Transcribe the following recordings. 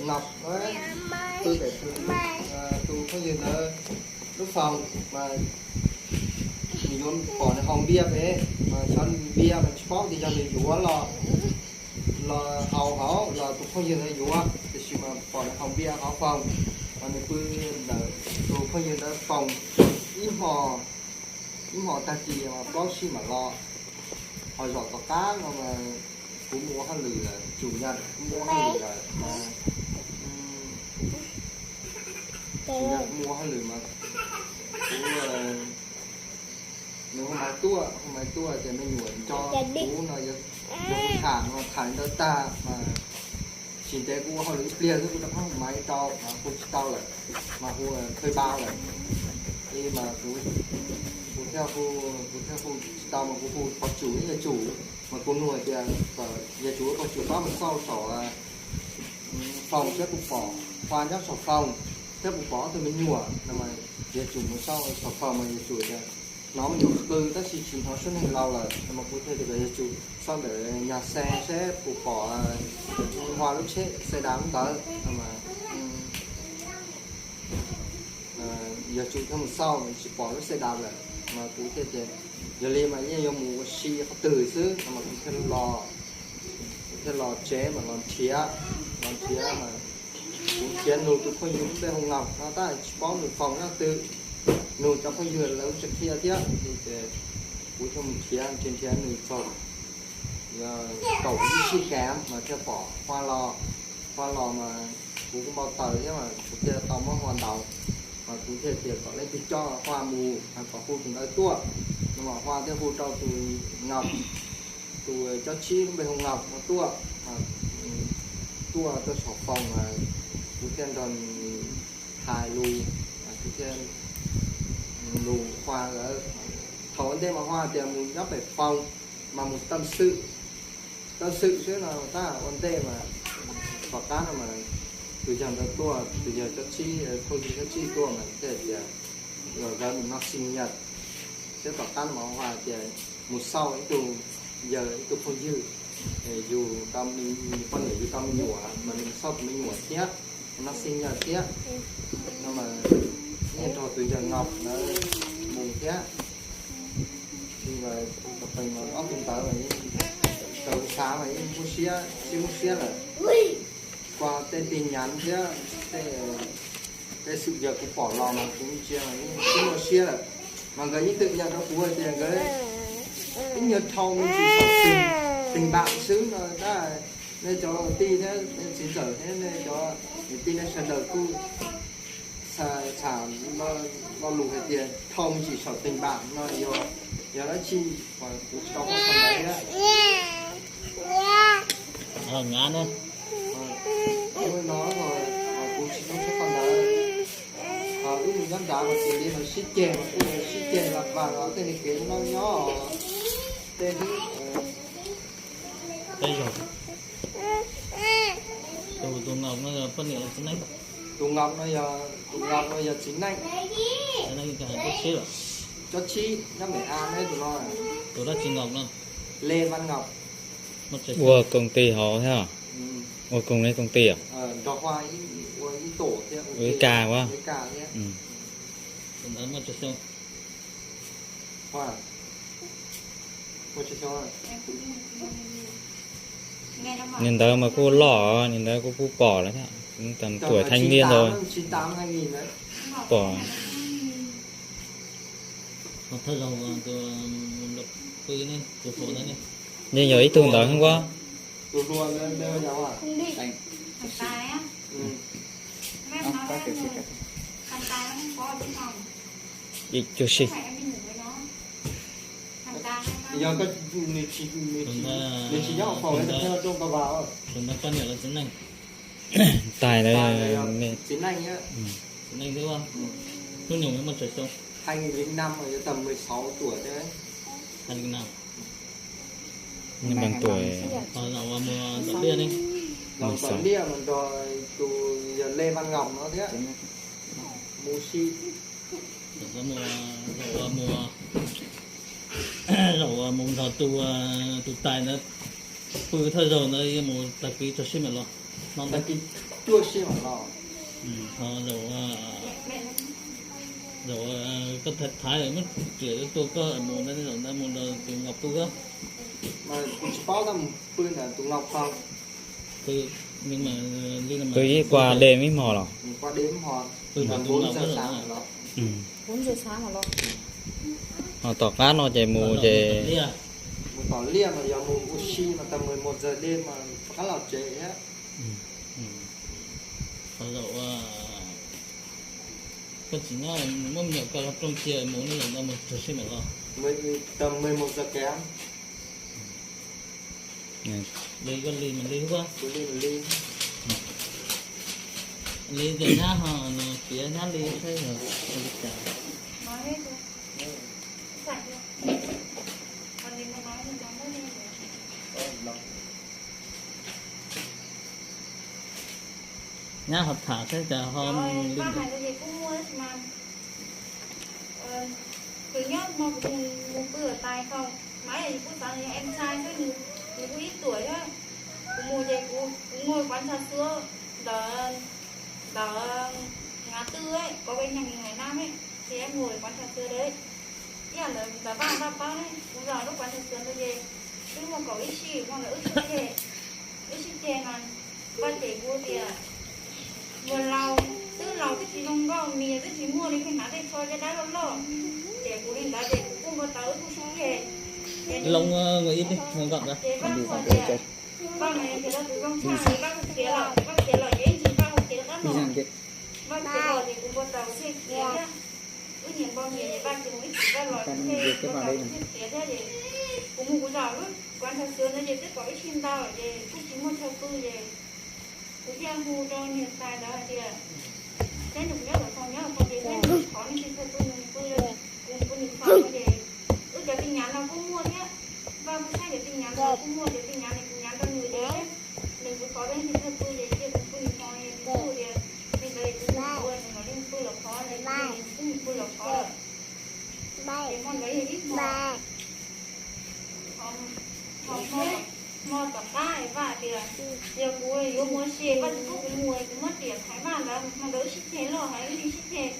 Ngọc, pw pem tus phooj ywg ntawd lub phòng mas nws yuav pom nws haus npias pem, mas xyov npias mas tsis paub tias yog nws yuav los, los haus hauv los tus phooj ywg ntawd yuav, tiam sis mas pom nws haus npias hauv phòng, mas nws pw ntawm tus phooj ywg ntawd phòng ib hmo, ib hmo tag kis mas plaub tsib mam los. Ho zaum tom qab no mas kuv mus ua hauj lwm lawm, chủ nhật kuv mus ua hauj lwm lawm, chủ nhật kuv mus ua hauj lwm mas kuv, nws hu maiv tuaj, hu maiv tuaj tias me nyuam nco kuv no, yog kuv tham no, tham li ntawd tag mas tsis ntev kuv ua hauj lwm ib pliag xwb kuv rov qab hu maiv rau mas hu tsis tau lawm, mas hu thuê bao lawm. Mas kuv thiaj hu, kuv thiaj hu tsis tau mas kuv hu phó chủ, yog chủ, mas kuv nug hais tias kom yog chủ, phó chủ pab mus xauj saum phòng thiab puas pom Hoa nyob saum phòng thiab puas pom ob tug me nyuam no, mas yog chủ mus xauj saum phòng mas yog chủ tias hnov me nyuam qw tab sis tsis hnov suab neeg laus lawm no, mas kuv thiaj tias kom yog chủ xauj ntawm nhà xe seb puas pom Hoa lub tsheb xe đạp ntawd no, yog chủ thiaj mus xauj tsis pom lub xe đạp lawm, mas kuv thiaj tias yog li mas yeej yuav mus ua si qhov twg xwb no, mas kuv thiaj los, kuv thiaj los tsev mas los nrhiav, los nrhiav mas kuv nrhiav nug tus phooj ywg lub npe hu Ngọc no tab tsis paub nws phòng nyob twg, nug cov phooj ywg lawv tsis qhia thiab, ces kuv thiaj mus nrhiav, nrhiav nrhiav nws txog kaum ib sij kav mas thiaj pom Hoa los, Hoa los mas kuv kuj npau taws thiab mas kuv thiaj tau muab Hoa ntaus, mas kuv thiaj tias kom leej twg coj Hoa mus, kom hu tus ntawd tuaj no, mas Hoa thiaj hu rau tus Ngọc, tus cob tshib lub npe hu Ngọc no tuaj, tuaj rau saum phòng mas kuv thiaj nrog nws hais lus, kuv thiaj lus Hoa lawm. Thaum ua ntej mas Hoa tias mus nyob pem phòng mas mus tâm sự, tâm sự xwb no, tab ua ntej mas tom qab no mas tus yawg ntawd tuaj, tus yawg cob tshib, phooj ywg cob tshib tuaj mas thiaj tias nkawd mus noj sinh nhật, thiab tom qab no mas Hoa tias mus xauj ib tug, yawg ib tug phooj ywg, yug tau, nws poj niam yug tau me nyuam mas nws mus xauj tus me nyuam thiab, mus noj sinh nhật thiab no mas yeej nrog tus yawg Ngọc ntawd mus thiab. Ob tug ntawd mas yeej, thaum xav mas yeej muab siab, sib muab siab lawm. Qua tej tin nhắn thiab tej, tej sự việc kuv pom los mas kuv ntsia mas yeej sib muab siab lawm. Mas nkawd yeej twm yam rau kuv hais tias nkawd ib nyuag dhau me ntsis saum tình bạn xwb no tab, nej cov tij thiab txiv ntxawm thiab nej cov niam tij nej sawv daws kuj txham lo lus hais tias dhau me ntsis saum tình bạn no yog, yog dab tsi, kuv tsis tau paub qhov ntawd thiab. Kuv tsis tau paub qhov ntawd. Wb mus nyob nrad mas cia li no sib ceg mas kuj sib ceg las vas los tej niag kev noj nyob tej xwb. Tus, tus Ngọc no yog poj niam los txiv neej? Tus Ngọc no yog, tus Ngọc no yog txiv neej. Txiv neej, cob tshib, nyob Mỹ An tus no. Tus dab tsi Ngọc no? Lê Văn Ngọc. Ua công ty hauv thiab? Ua cùng nej công ty à? Nrog Hoa ua ib tổ thiab, ua ib ka thiab. Tus ntawd muaj tsawg xyoo? Tus ntawd mas kuj loj, tus ntawd kuj, kuj pom lawm thiab, tầm tuổi thanh niên rồi. Pom. Yeej yog ib tug ntawd heev ua. Ib cuag si. Tus ntawd poj niam los txiv neej? Tais ntawd txiv neej thiab. Hnub nyoog muaj tsawg xyoo? Mười sáu. Zaum mus tom liaj ne? Zaum tom liaj mas nrog tus yawg Lê Văn Ngọc no thiab. Mus si. Zaum mus, zaum mus nrog tus, tus tais ntawd pw thawj zaug ntawd yuav mus tag kis tso siab mam los. Tag kis. Cuaj sij mam los. Ho zaum, zaum koj thaiv thaiv muab riam tuaj koj mus ntawd, zaum ntawd mus nrog tus Ngọc Pư koj. Kuv tsis paub tab mus pw ntawm tus Ngọc Pư. Pw ib qua đêm ib hmo los? Qua đêm ib hmo. Pw ntawm tus Ngọc Pư los. Ho tom qab no ces mus ces mus tom liaj mas yog mus ua si mas tầm mười một giờ đêm mas rov qab los tsev thiab. Qhov zaum koj tsis nyob muab me nyuam koj los rooj cia mus ne, zaum no mus tag sij mam los. Tầm mười một giờ kém. Li koj li mas li, li li li. Li ces nyab ho piav nyab li thiab yog li cas? Nyab ho tham thiab cas ho li. Kuv nyob hmo kuv mus pw ở Tài Phòng, maiv yus kuj xav yog em trai xwb, nws kuj ib tuam thiab. Kuv mus ces kuv, kuv ngồi quán trà sữa ntawm, ntawm ngã tư ấy, có cái nhà nghỉ Hải Nam ấy, thì em ngồi quán trà sữa đấy. Ib yam ntawd ntawm Vaj, Vaj paub ne, kuv los lub quán trà sữa ntawd ces twb muaj kaum ib sij, hmo ntawd wb sib ceg, wb sib ceg mas Vaj cem kuv tias, mus laus, twb laus twb tsis zoo nkauj, mis twb tsis muaj li, pheej hnav tej tsho caj dab loj loj. Ces kuv li ntawd ces kuv kuj npau taws wb kuj sib ceg. Loo, ces Vaj kuj tias, Vaj mas yog tias tus zoo tshaj, Vaj kuj khiav los, Vaj khiav los ces ib ntsis Vaj kuj khiav rov qab los. Vaj khiav los ces kuv npau taws thiaj khiav thiab. Wb nyias npau nyias ces Vaj khiav mus ib chim Vaj los, kuv npau taws thiaj khiav thiab ces kuv mus kuv zos lub quán trà sữa ntawd ces twb kaum ib sij ntau ces kuj tsis muaj chaw pw ces kuv thiaj hu rau niag tais ntawd hais tias, saib nws nyob tom phòng, nyob tom phòng ces saib nws qhov nws tsis chaw pw nws pw, kuv pw nws phòng no ces wb cov tin nhắn no kuj muaj thiab. Vaj kuj saib cov tin nhắn no kuj muaj, cov tin nhắn no kuv nhắn rau nws ces nws kuv qhov nws tsis chaw pw ces cia kuv pw nws phòng, nws kuj tias li ntawd kuv mus pw, nws mam li pw lawv qhov, nws kuj mus pw lawv qhov lawm. Ces hmo ntawd yog ib hmo, hmo, hmo tom qab Vaj tias yog kuv yuav mus ua si Vaj tsis pub kuv mus, kuv muab riam thaiv Vaj ntawd, hmo ntawd wb sib ceg loj heev, wb sib ceg,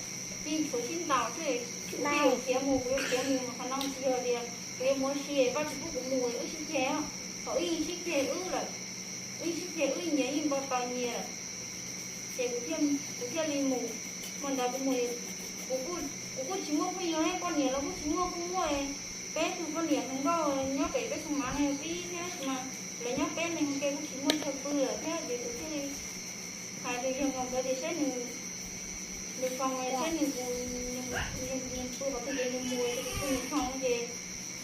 yeej tshuav sib ntaus xwb. Kuv yuav khiav mus, kuv yuav khiav mus mas qhov no tsis yog tias kuv yuav mus ua si Vaj tsis pub kuv mus, wb sib ceg, thaum wb yeej sib ceg wb lawm, wb yeej sib ceg wb nyias yeej npau taws nyias lawm. Ces kuv thiaj li mus, hmo ntawd kuv mus, kuv kuj tsis muaj phooj ywg, poj niam los kuj tsis muaj, kuj muaj peb tug poj niam hluas nkauj nyob pem peb xoo mav no pib thiab mas lawv nyob peb leeg ua ke kuj tsis muaj chaw pw lawm thiab ces kuv thiaj li hais tus yawg Ngọc Pư tias saib nws, nws phòng saib nws, kuv, nws pw qhov twg ces nws mus, ces kuv pw nws phòng ces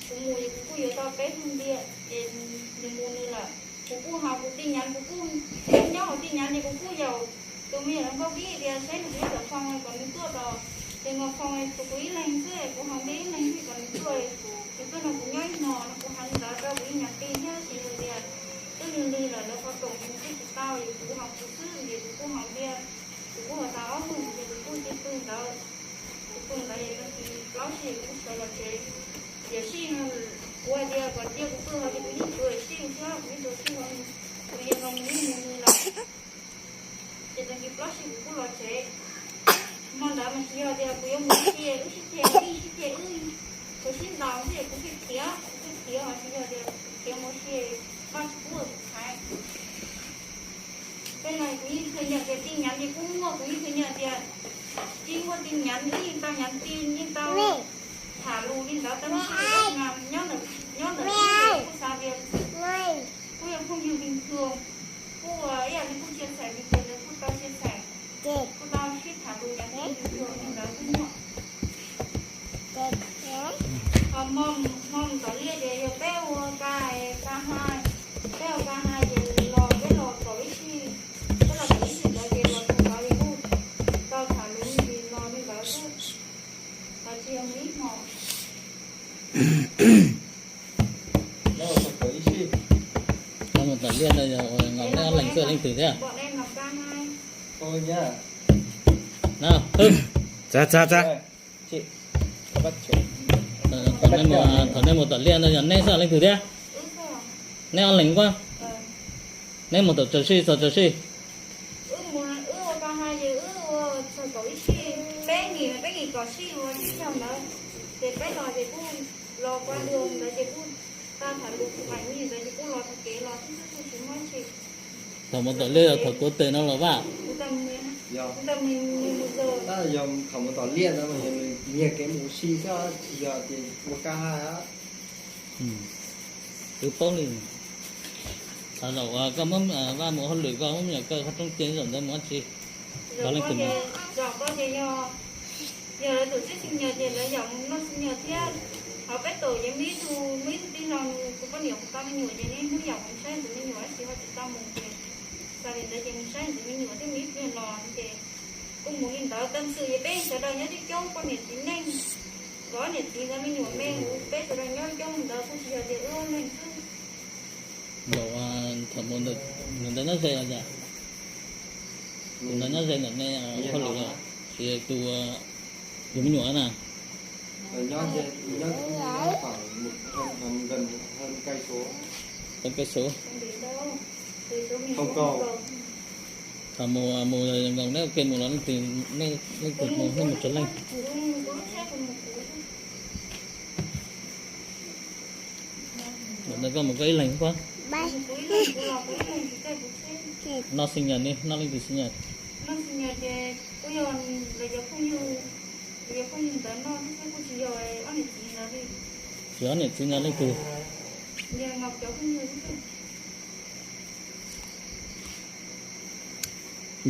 kuv mus ces kuv kuj yuav tau peb tug ntiag ces nws mus nws lawm. Kuv kuj hauv kuv tin nhắn, kuv kuj nyob hauv tin nhắn ces kuv kuj yaum tus me nyuam hluas nkauj pib tias saib nws nyob tom phòng kom nws tuaj tos, ces Ngọc Pư tus kuv ib leeg xwb, kuv hauv ntiag ib leeg xwb kom nws tuaj. Ces tuaj no kuv nyob ib hmo no kuv hais li ntawd rau kuv ib nyuag tij thiab ces nws tias twb lig lig lawm lawv qhov room ces nws twb tsis tau, ces kuv hauv kuv xwb ces kuv kuj hauv ntiag, kuv kuj hauv tas ob hwj ces kuv kuj cia pw ntawd. Kuv pw ntawd ces tag kis plaub tsib kuv kuj sawv los tsev. Tiam sis kuv hais tias kom cia kuv pw hauv ces kuv yeej tuav sij, kuv thiab kuv yeej tuav sij hauv, kuv yeej los mus yeej mus nws lawm. Ces tag kis plaub tsib kuv kuj los tsev. Hmo ntawd mas tsis yog tias kuv yuav mus ua si, wb sib ceg, wb yeej sib ceg, wb tshuav sib ntaus xwb es kuv thiaj khiav, kuv thiaj khiav mas tsis yog tias kuv khiav mus ua si, Vaj tsis pub kuv thaiv. Tej no kuv yeej khwv nyam tias tin nhắn ces kuj muaj, kuv yeej khwv nyam tias tsis muaj tin nhắn wb yeej tau nhắn tin, yeej tau tham lus li ntawd tau mas nyob ntawm, nyob ntawm kuv ces kuj xav tias kuj yog phooj ywg bình thường, kuj ib yam li kuj chia sẻ bình thường ntawd kuj tau chia sẻ, kuj tau sib tham lus nhắn tin bình thường li ntawd kuj muaj. Hmo, hmo tom liaj ces yog peb ua ka, ka hai, peb ua ka hai ces los, peb los kaum ib sij, peb los kaum ib sij ntawd ces los txog tod ces kuj tau tham lus li los li ntawd xwb, los tsis yog mus ib hmo. Mus tom liaj ntawd yog neb ob leeg xwb leej twg thiab? Thaum nej mus tom liaj ntawd yog neb xwb leej twg thiab? Neb ob leeg kuj. Neb mus thaum tsaws sij txog tsaws sij? Hais ces wb ua txog kaum ib sij, peb nkim peb nkim kaum sij ua ib zaug ntawd, ces peb los ces kuj los qua đường ntawd ces kuj tau tham lus kuv pais me ntawd ces kuj los txog kev los xwb xwb kuj tsis muaj dab tsi. Thaum mus tom liaj thaum tuav tes no los vaj? Thaum mus tom liaj no nyiag kev mus si xwb, tsis yog tias ua kaj haj. Twb paub li. Thaum zaum koj muab vaj mus hauj lwm koj muab me nyuam kaw qhov rooj ces zaum ntawd mus dab tsi? Zaum koj ces, zaum koj ces yog, yog lawv tus txib xi nyas ces lawv yam mus noj xi nyas thiab. Hos peb tus ces muaj ib tug, muaj ib tug tij laug nws tus poj niam kuv tau me nyuam ces nws hnub yam mus saib tus me nyuam tab sis ho tsis tau mus ces, xav li ntawd ces mus saib tus me nyuam thiab mus ib pliag los ces kuj mus li ntawd. Tam sim ces peb sawv daws nyob coob coob poj niam txiv neej, nkawd ob niam txiv nkawd me nyuam me, peb sawv daws nyob coob li ntawd kuj tsis yog tias wb ob leeg xwb. Thaum mus ntawd nyob ze los cas? Tus ntawd nyob ze ntawm nej hauj lwm los sis tus, tus me nyuam na? Tau koj su. Thaum mus, mus nkaus neb ua ke mus los leej twg, leej twg mus, nej mus tsawg leej? Ntawm ntawd koj mus koj ib leeg puab? Noj xi nyas, noj leej twg xi nyas? Tsis ob niam txiv no leej twg?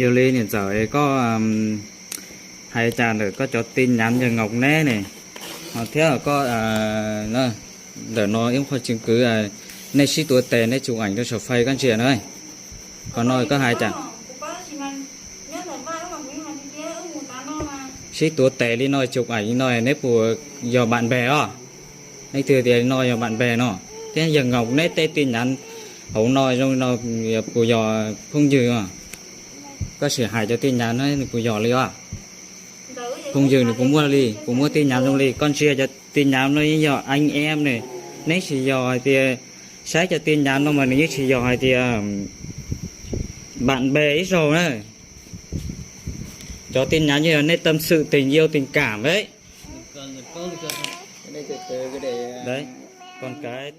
Yog li niam ntxawm, koj hais cas ntawm koj cov tin nhắn yawg Ngọc Neb ne, ho thiab koj ntawm no ib qho chứng cứ, nej sib tuav tes nej chụp ảnh rau saum Face koj ntsia na. Qhov no koj hais cas? Sib tuav tes li no chụp ảnh li no neb puas yog bạn bè os? Leej twg tias li no yog bạn bè no? Thiab yawg Ngọc Neb tej tin nhắn hauv no zoo no puas yog phooj ywg os? Koj sim hais cov tin nhắn no nws puas yog li os? Phooj ywg nws puas muaj li, puas muaj tin nhắn zoo li? Koj ntsia cov tin nhắn no yeej yog anh em ne, neb tsis yog hais tias, saib cov tin nhắn no mas nws yeej tsis yog hais tias bạn bè ib zaug na. Cov tin nhắn yeej yog neb tâm sự tình yêu tình cảm đấy. Con cái